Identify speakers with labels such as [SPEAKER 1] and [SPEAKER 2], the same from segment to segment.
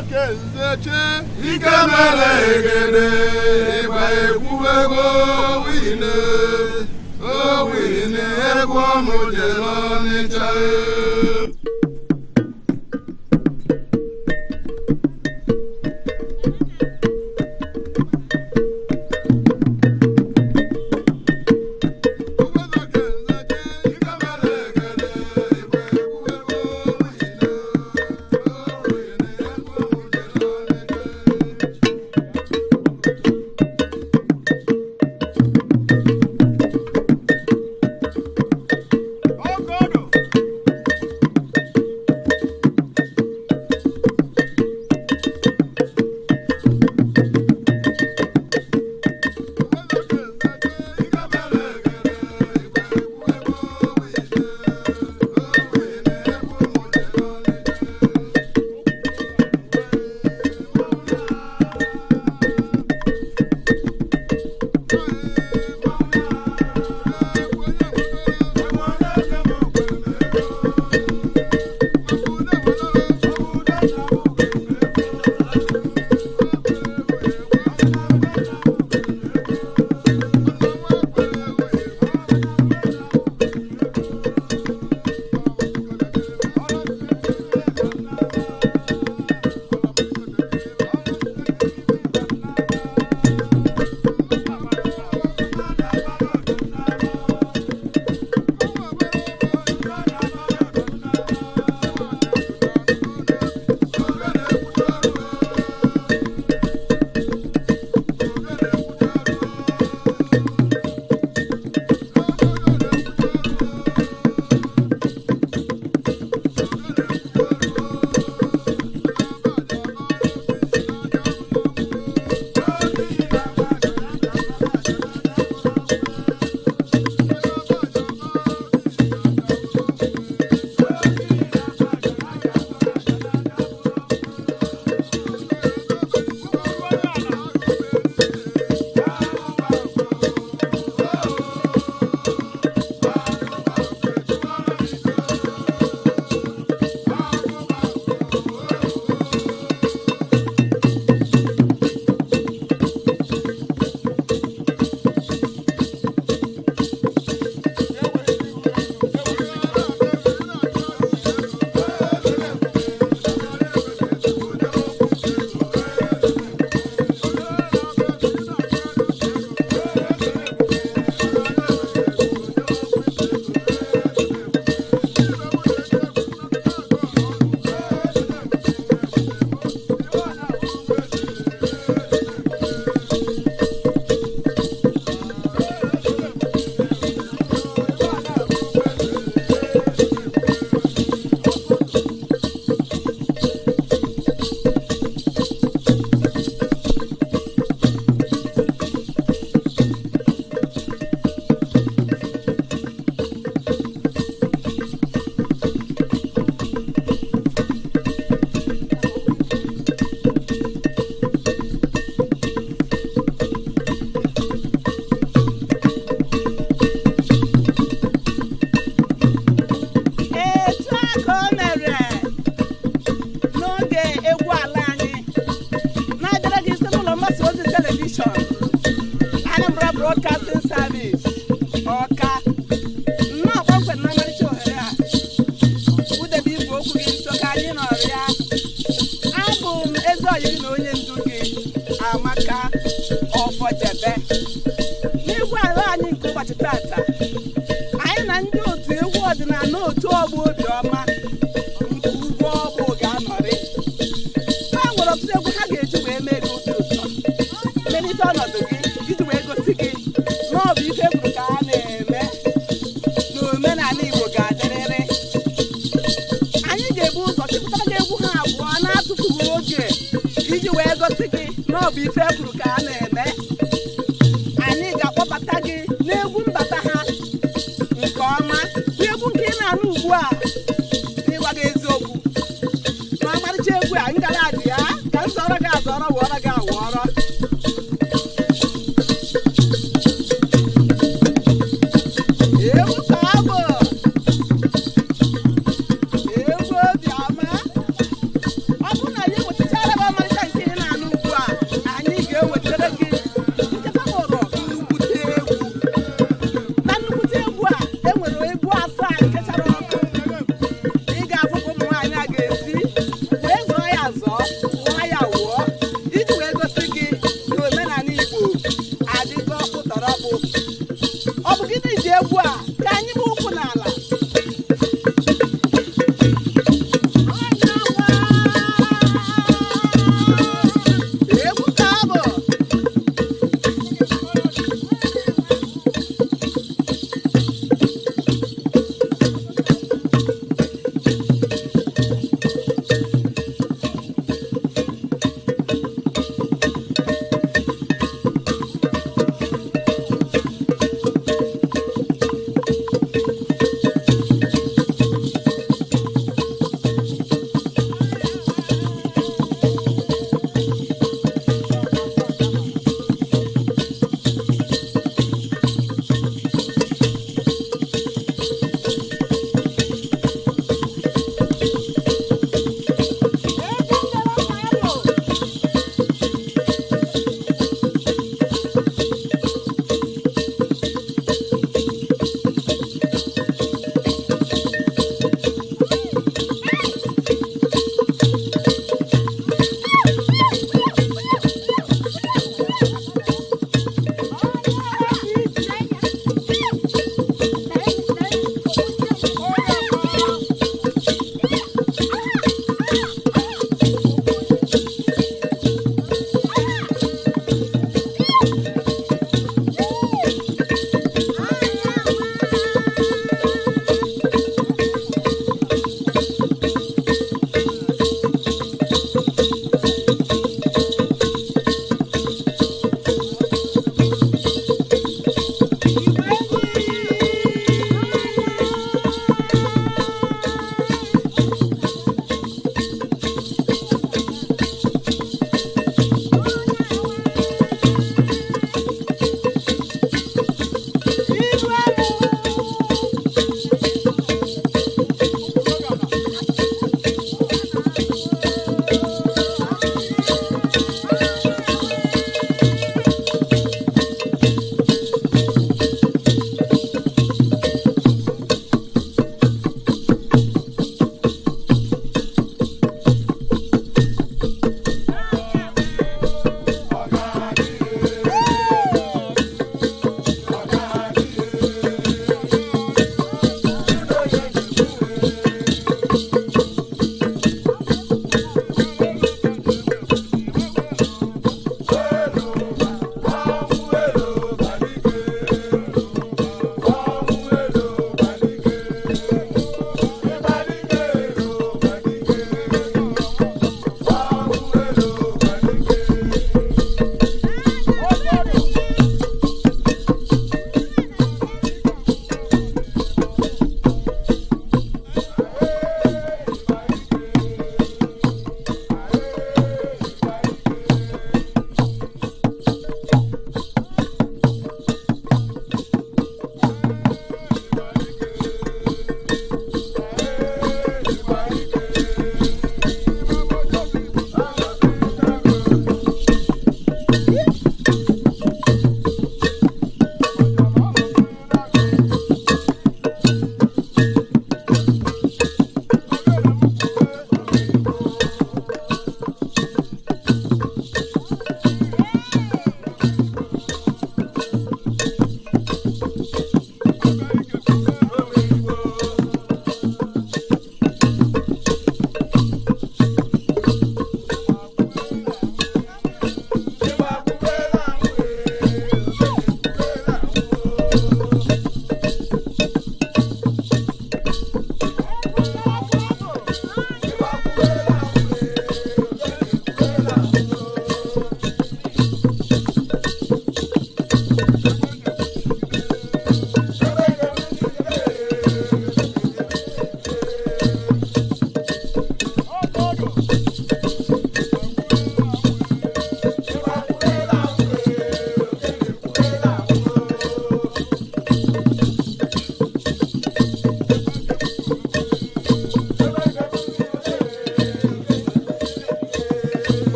[SPEAKER 1] Okenzechi ike mere egede ịgba ekwubego wine owine egwu ọmụ jere Ọnịcha.
[SPEAKER 2] Etu a ka o mere n'oge egwu ala anyị na-abịara gị site n'ụlọ mgbasa ozi telivishọn Anambra Broadcasting Service, Ọka. Nnọọ kpọmkwem na ọmarịcha ohere a, kwụdebe igwe okwu gị nso ka anyị nọrọ ya. Abụ m ezi oyi gị na onye ndu gị, Amaka Ọfọjebe. N'egwu ala anyị nke ụbọchị tata, anyị na ndị otu egwu ọdịnala otu ọgbọ obiọma nke ugwu ọgbọ ga-anọrị. Ha nwere ọtụtụ egwu ha ga-eji wee mee gị obi ụtọ, melite ọnọdụ gị, iji wee gosi gị na ọ bụ ife kwuru ka a na-eme na omenala Igbo ga-adịrịrị. Anyị ga-ebu ụzọ chịpụtara gị egwu ha abụọ na-atụfughị oge iji wee gosi gị na ọ bụ ife kwuru ka a na-eme. Anyị ga-akpọbata gị n'egwu mbata ha nke ọma, bụ egwu nke ị na-anụ ugbu a. N'ịgwa gị eziokwu, na ọmarịcha egwu a ngala dị ya ka m zọrọ gị azọrọ wụọrọ gị awụọrọ. Egwu ka ọ bụ egwu obiọma. Ọ bụrụ na ya enwetachara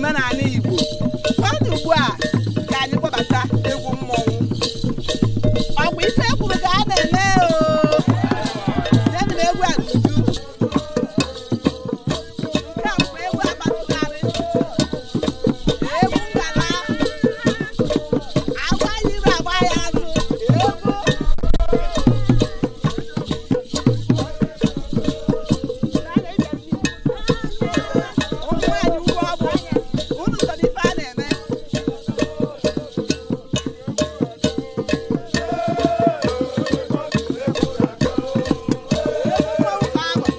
[SPEAKER 2] Omenala Igbo. Ka ọ dị ugbu a, ka anyị kpọbata egwu mmọnwụ. Ọ bụ ife ekwuru ka a na-eme o. Nyenụ m egwu a n'uju. Nke a bụkwa egwu agbatụgharị, egwu ngala, agba ya iru, agba ya azụ, egwu. Ụmụ nwaanyị ugwu ọgbụ, unu so n'ife a na-eme. Egwu mmọnwụ ka ahụ.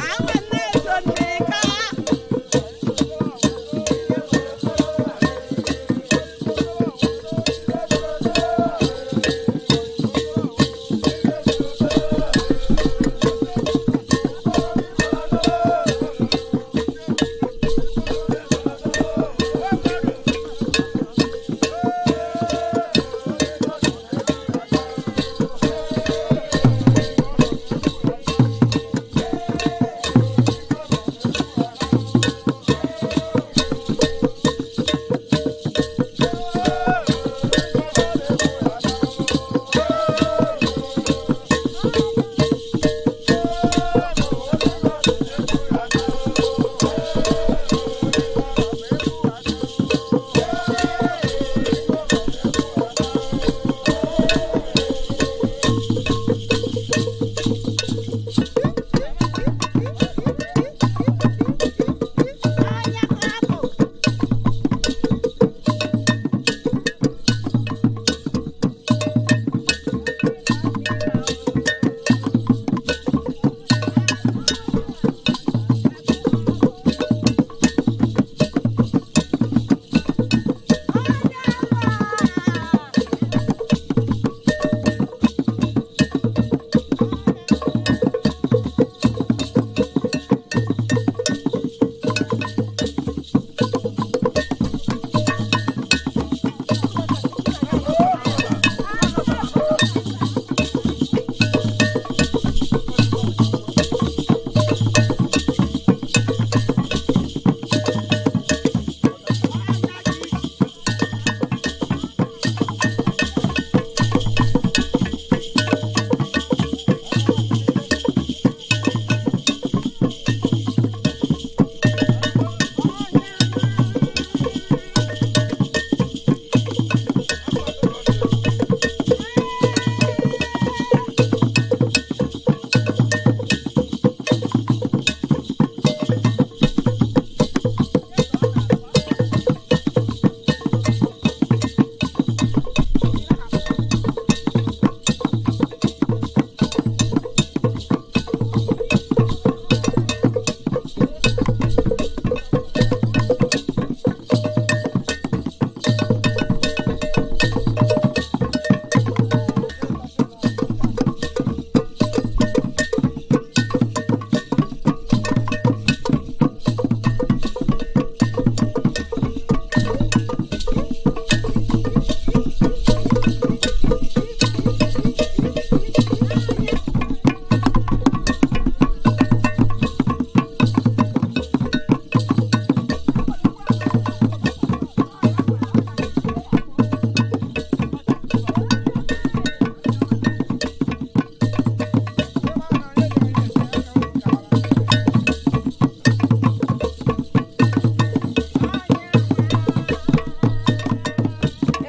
[SPEAKER 2] Ama nne so n'ika.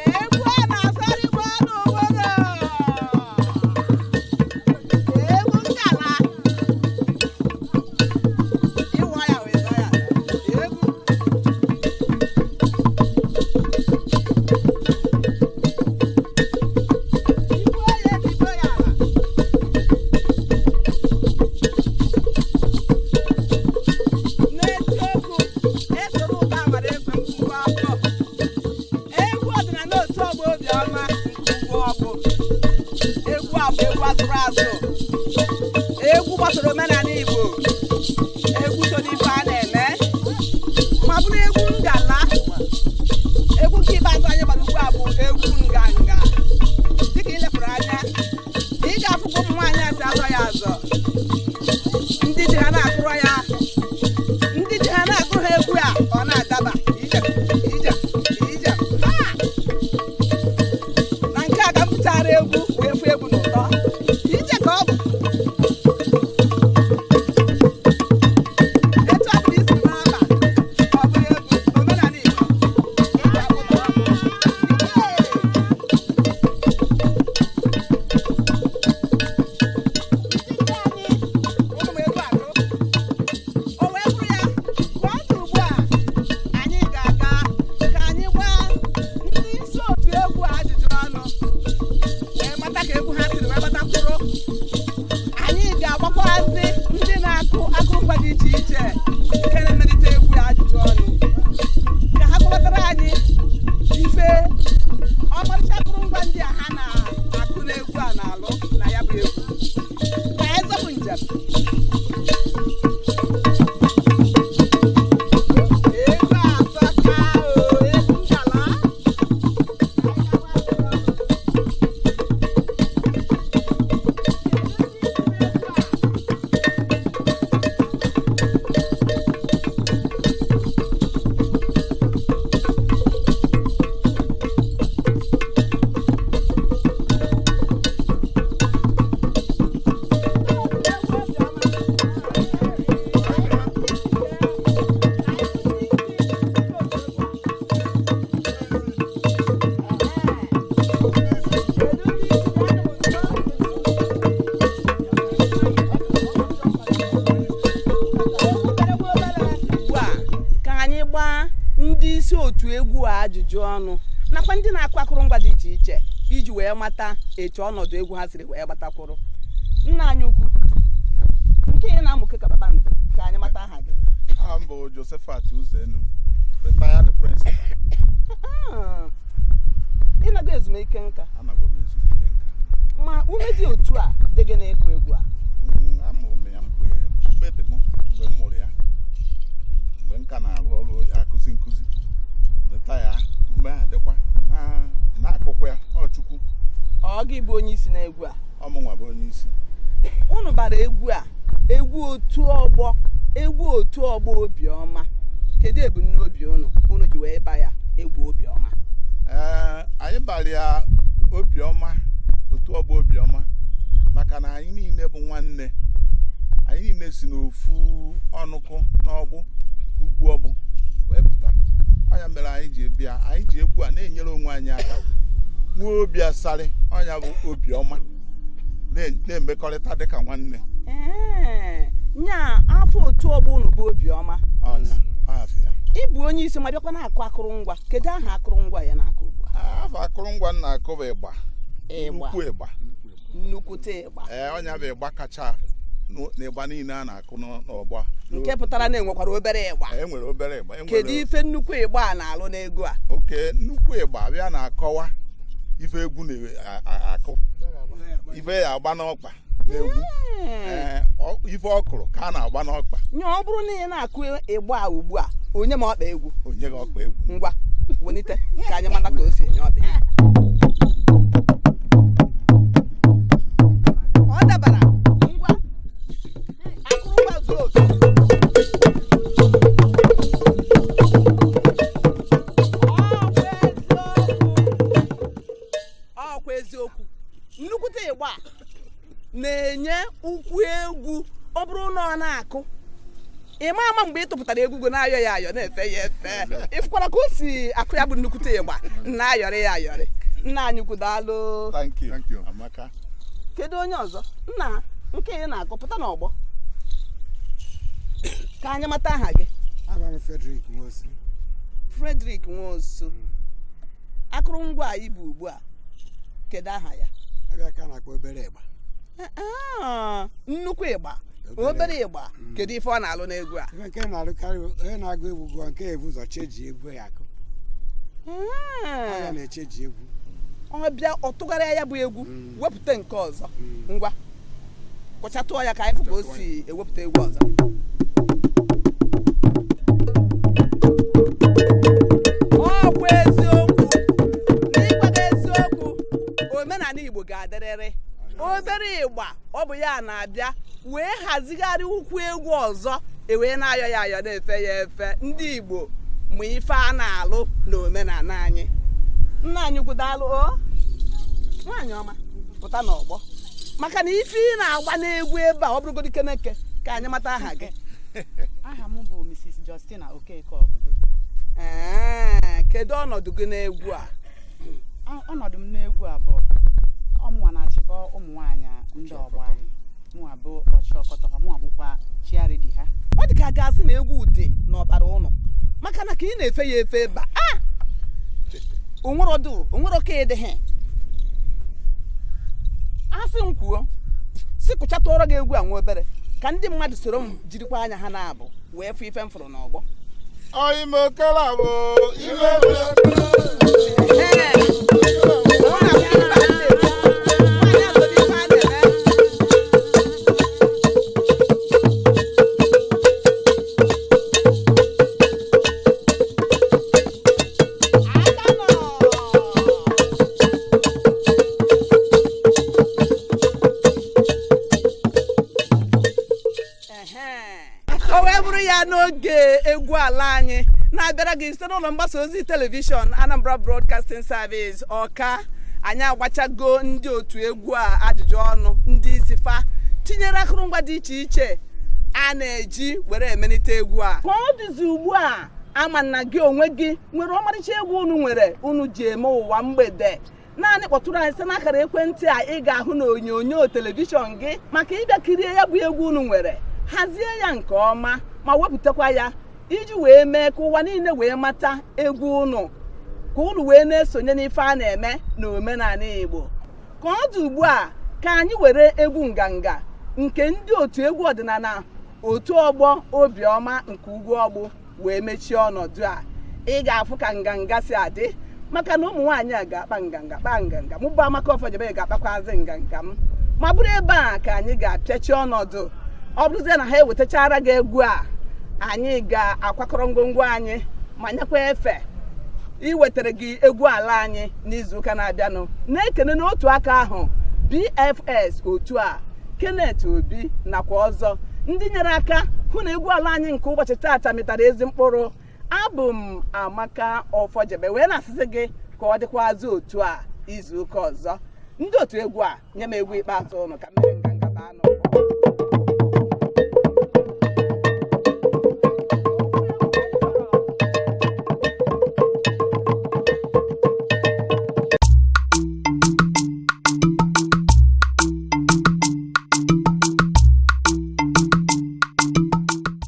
[SPEAKER 2] Egwu a na-asọrịkwa n'obodo. Egwu ngala. Ịwọ ya wee zọ ya. Egwu. Igbuo ya, etigbuo ya ala. N'eziokwu, esoro ụba amara ekwe mkpụrụ afọ. Egwu ọdịnala otu ọgbọ obiọma nke ugwu ọgbụ. Egwu a bụ egwu azụrụ azụ, egwu gbasoro omenala Igbo, egwu so n'ife a na-eme, ma bụrụ egwu ngala. Egwu nke ikpeazụ anyị gbara ugbu a bụ egwu nganga. Dịka ị lepụrụ anya, ị ga-afụ Ajụjụ ọnụ nakwa ndị na-akụ akụrụngwa dị iche iche iji wee mata etu ọnọdụ egwu ha siri wee gbatakwụrụ. Nna anyị ukwu, nke ị na-amụke ka kpakpando, ka anyị mata aha gị.
[SPEAKER 1] Aha m bụ Josephat Uzenu, retired principal.
[SPEAKER 2] Ah, ị nago ezumike nka?
[SPEAKER 1] Anago m ezumike nka.
[SPEAKER 2] Ma ume dị otu a dị gị na-ịkụ egwu a?
[SPEAKER 1] Amụrụ m ya mgbe dị m, mgbe m mụrụ ya, mgbe m ka na-arụ ọrụ akụzi nkụzi, retire, mgbe ahụ dịkwa na-akụkwa ya. Ọ Chukwu.
[SPEAKER 2] Ọ gị bụ onye isi n'egwu a?
[SPEAKER 1] Ọ mụnwa bụ onye isi.
[SPEAKER 2] Unu bara egwu a egwu otu ọgbọ, egwu otu ọgbọ obiọma. Kedu ebumnobi unu ji wee ba ya egwu obiọma?
[SPEAKER 1] Ee, anyị bara ya obiọma, otu ọgbọ obiọma, maka na anyị niile bụ nwanne. Anyị niile si n'ofu ọnụkụ n'ọgbụ ugwu ọgbụ wee pụta. Ọnya mere anyị ji bịa, anyị ji egwu a na-enyere onwe anyị aka, nwee obi asarị. Ọnya bụ obiọma, na-emekọrịta dịka nwanne.
[SPEAKER 2] Ee, nya afọ otu ọgbọ unu bụ obiọma.
[SPEAKER 1] Ọnya afịa.
[SPEAKER 2] Ị bụ onye isi ma bịakwa na-akụ akụrụngwa. Kedu aha akụrụngwa ya na-akụ ugbu a?
[SPEAKER 1] Afọ akụrụngwa m na-akụ bụ ịgba.
[SPEAKER 2] Ịgba.
[SPEAKER 1] Nnukwu ịgba.
[SPEAKER 2] Nnukwute ịgba.
[SPEAKER 1] Ee, ọnya bụ ịgba kacha n'ịgba niile a na-akụ n'ọgbọ a.
[SPEAKER 2] Nke pụtara na enwekwara obere ịgba?
[SPEAKER 1] E nwere obere ịgba, e nwere.
[SPEAKER 2] Kedu ife nnukwu ịgba a na-alụ n'ego a?
[SPEAKER 1] Oke nnukwu ịgba bịa na-akọwa ife egwu na-akụ, ife ya agba n'ọkpa n'egwu. Ee, ife ọ kụrụ ka a na-agba n'ọkpa.
[SPEAKER 2] Nya ọ bụrụ na ị na-akụ ịgba a ugbu a, onye ma ọkpa egwu?
[SPEAKER 1] Onye gị ọkpa egwu.
[SPEAKER 2] Ngwa, welite ka anyị mata ka o si enye ọkpa egwu. Ọ dabara. Ngwa, akụrụngwa zuo oke. Ọkwa eziokwu, nnukwute ịgba a na-enye ụkwụ egwu. Ọ bụrụ na ọ na-akụ, ịma ama mgbe ị tụpụtara egwu gị, na-ayọ ya ayọ, na-efe ya efe. Ịfụkwara ka o si akụ ya bụ nnukwute ịgba, na-ayọrị ya ayọrị. Nna anyị ukwu, daalụ.
[SPEAKER 1] Thank you.
[SPEAKER 3] Thank you.
[SPEAKER 1] Amaka.
[SPEAKER 2] Kedu onye ọzọ? Nna, nke ị na-akụ, pụta n'ọgbọ ka anyị mata aha gị.
[SPEAKER 4] Aha m Frederick Nwosu.
[SPEAKER 2] Frederick Nwosu, akụrụngwa anyị bụ ugbu a, kedu aha ya?
[SPEAKER 4] Abịa ka a na-akpọ obere ịgba.
[SPEAKER 2] Ah, nnukwu ịgba.
[SPEAKER 4] Obere.
[SPEAKER 2] Obere ịgba, kedu ife ọ na-alụ n'egwu a?
[SPEAKER 4] Ife nke na-arụkarị, onye na-agụ egwu gụọ nke ebu ụzọ cheji egwu ya akụ.
[SPEAKER 2] Ah.
[SPEAKER 4] Ya na-echeji egwu.
[SPEAKER 2] Ọ bịa, ọ tụgharịa ya bụ egwu, wepụta nke ọzọ. Ngwa, kụchatụọ ya ka anyị fụ ka o si ewepụta egwu ọzọ. Ọkwa eziokwu na ịgwa gị eziokwu, omenala Igbo ga-adịrịrị. Obere ịgba, ọ bụ ya na-abịa wee hazigharị ụkwụ egwu ọzọ, e wee na-ayọ ya ayọ, na-efe ya efe. Ndị Igbo ma ife a na-alụ na omenala anyị. Nna anyị ukwu, daalụ o. Nwaanyị ọma, pụta n'ọgbọ, maka na ife ị na-agba n'egwu ebe a, ọ bụrụgodị keneke, ka anyị mata aha gị.
[SPEAKER 5] Aha m bụ Mrs. Justina Okeke Obodo.
[SPEAKER 2] Ee, kedu ọnọdụ gị n'egwu a?
[SPEAKER 5] Ọnọdụ m n'egwu a bụ ọmụnwa na-achịkọ ụmụ nwaanyị ndị ọgbọ anyị. Mụnwa bụ ọchịọkọtọ ha, mụnwa bụkwa chairlady ha.
[SPEAKER 2] Ọ dị ka a ga-asị na egwu dị n'ọbara ụnụ, maka na ka ị na-efe ya efe ebe a, onwerodu onwero ka ịdịghị asị m kwuo si kụchatụọrọ gị egwu a nwa obere, ka ndị mmadụ soro m jirikwa anya ha na-abụ wee fụ ife m fụrụ n'ọgbọ.
[SPEAKER 1] Ime okele bụ ime.
[SPEAKER 2] Ee, ọ na-abụ ife a na-ekwu. Nwaanyị a so n'ife a na-eme. Aka nọ. Ehe. O wee bụrụ ya n'oge egwu ala anyị na-abịara gị site n'ụlọ mgbasa ozi telivishọn Anambra Broadcasting Service, Ọka, anyị agbachago ndị otu egwu a ajụjụ ọnụ, ndị isi fa, tinyere akụrụngwa dị iche iche a na-eji were emelite egwu a. Ka ọ dịzi ugbu a, ama na gị onwe gị nwere ọmarịcha egwu unu nwere unu ji eme ụwa mgbede. Naanị kpọtụrụ anyị site n'akara ekwentị a ị ga-ahụ n'onyonyo telivishọn gị, maka ịbịa kirie ya bụ egwu unu nwere, hazie ya nke ọma ma wepụtakwa ya iji wee mee ka ụwa niile wee mata egwu unu. Ka unu wee na-esonye n'ife a na-eme na omenala Igbo. Ka ọ dị ugbu a, ka anyị were egwu nganga nke ndị otu egwu ọdịnala otu ọgbọ Obiọma nke Ugwu Ọgbụ wee mechie ọnọdụ a. Ị ga-afụ ka nganga si adị, maka na ụmụ nwaanyị a ga-akpa nganga, kpaa nganga. Mụ bụ Amaka Ọfọjebe ga-akpakwazi nganga m, ma bụrụ ebe a ka anyị ga-apịachi ọnọdụ. Ọ bụrụzie na ha ewetachara gị egwu a, anyị ga-akwakọrọ ngwongwo anyị ma nyekwa efe iwetara gị egwu ala anyị n'izuụka na-abịanụ. Na-ekene n'otu aka ahụ BFS otu a, Kenneth Obi nakwa ọzọ ndị nyere aka hụ na egwu ala anyị nke ụbọchị taata mịtara ezi mkpụrụ. Abụ m Amaka Ọfọjebe, wee na-asịsị gị ka ọ dịkwazị otu a izuụka ọzọ. Ndị otu egwu a, nye m egwu ikpeazụ ụnụ ka m mere.